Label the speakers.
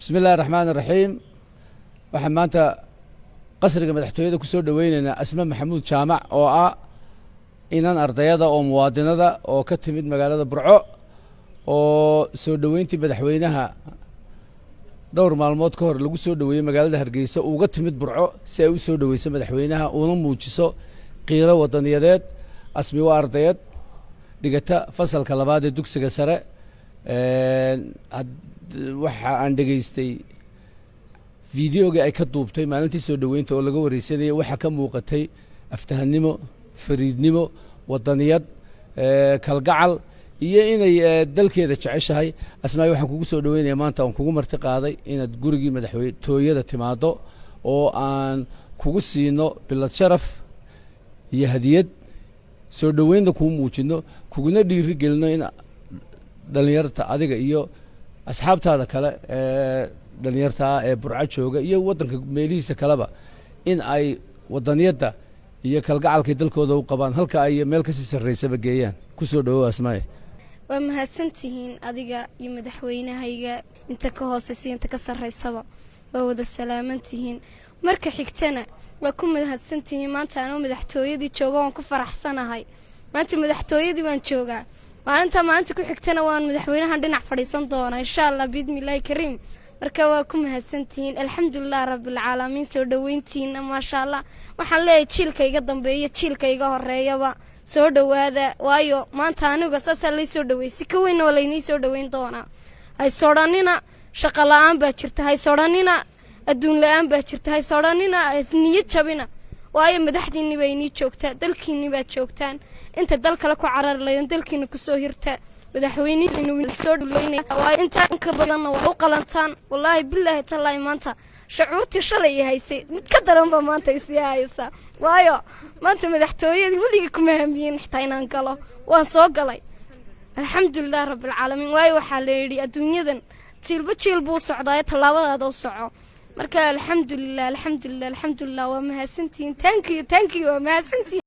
Speaker 1: Bismi illahi raxmaan iraxiim. Waxaan maanta qasriga madaxtooyada ku soo dhoweyneynaa Asma Maxamuud Jaamac, oo ah inan ardayada oo muwaadinada oo ka timid magaalada Burco, oo soo dhoweyntii madaxweynaha dhowr maalmood ka hor lagu soo dhoweeyey magaalada Hargeysa uga timid Burco si ay u soo dhoweyso madaxweynaha uuna muujiso qiiro wadaniyadeed. Asmi waa ardayad dhigata fasalka labaad ee dugsiga sare. Waxa aan dhegaystay videogii ay ka duubtay maalintii soo dhoweynta oo laga wareysanayay. Waxaa ka muuqatay aftahanimo, fariidnimo, wadaniyad, kalgacal iyo inay dalkeeda jeceshahay. Asmaay, waxaan kugu soo dhoweynaya maanta oon kugu marti qaaday inaad gurigii madaxtooyada timaado oo aan kugu siino bilad sharaf iyo hadiyad, soo dhoweynna kuu muujino, kuguna dhiiri gelino in dhalinyarta adiga iyo asxaabtaada kale ee dhalinyarta ah ee Burco jooga iyo waddanka meelihiisa kaleba in ay wadaniyadda iyo kalgacalkay dalkooda u qabaan halka ay meel kasii sarreysaba geeyaan. Ku soo dhowow, Asmaaye.
Speaker 2: Waa mahadsantihiin adiga iyo madaxweynahayga. Inta ka hooseysa, inta ka sarreysaba waa wada salaamantihiin. Marka xigtana waa ku mahadsantihiin. Maanta anoo madaxtooyadii jooga waan ku faraxsanahay. Maanta madaxtooyadii baan joogaa. Maalinta maalinta ku xigtana waan madaxweynahan dhinac fadhiisan doonaa, insha Allah, biidnillaahi kariim. Marka waa ku mahadsantihiin. Alxamdulilah rabbilcaalamiin. Soo dhoweyntiina, maasha Allah. Waxaan leeyahay jiilka iga dambeeya, jiilka iga horeeyaba, soo dhowaada, waayo maanta aniga saasaa lay soo dhaweey, si ka weynna waa laynii soo dhoweyn doonaa. Haysodhanina shaqo la-aan baa jirta, haysodhanina adduun la-aan baa jirta, haysodhanina, niyad jabina, waayo madaxdiinni baa inii joogtaa, dalkiinni baad joogtaan. Inta dal kale ku carari laydon, dalkiina kusoo hirta. Madaxweynihiina soo dhaweynaya, waayo intaan ka badanna waa u qalantaan. Wallaahi, bilaahi, tallaahi, maanta shucuurtii shalay i haysay mid ka daran baa maanta isii haysa, waayo maanta madaxtooyadii weligii kuma hamiyin xitaa inaan galo, waan soo galay. Alxamdulilah rabbilcaalamiin. Waayo waxaa la yidhi adduunyadan jiilba jiil buu socdaayo, tallaabadaada u soco. Marka alxamdulilah, alxamdulilah, alxamdulilah. Waa mahadsantihiin. Thank you, thank you, waa mahadsantihiin.